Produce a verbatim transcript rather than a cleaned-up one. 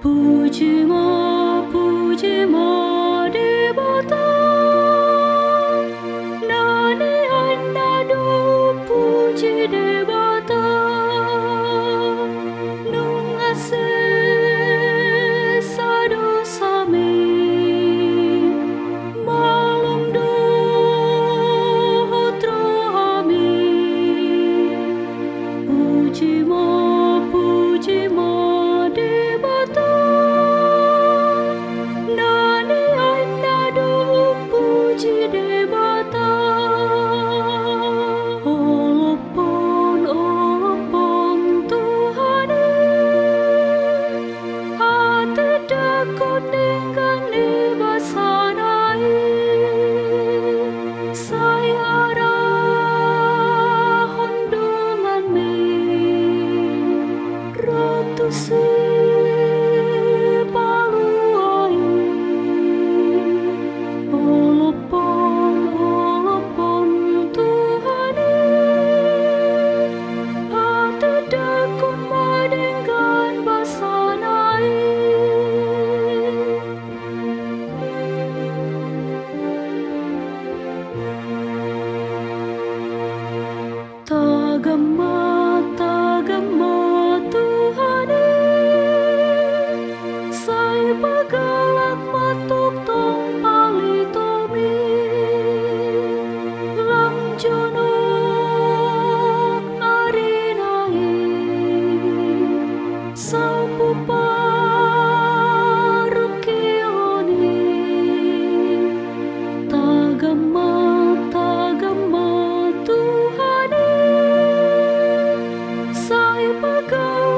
Puji ma, puji ma Debata, na nian na dung puji Debata, nunga sesa dosami, malum dohot rohami. Puji ma, puji ma Debata, na nian na dung puji Debata. Olophon, olophon Tuhan i, hatindanghon denggan ni basana i, sai arahon donganmi ro tu sipalua i. Olophon, olophon Tuhan i, hatindanghon ma denggan basana i. Tagam ma, tagam ma Tuhan i, sai pagalak ma tongtong palitomi, lam jonok arina i, sampu parungkilon i. Tagam ma, tagam ma Tuhan i, sai pagalak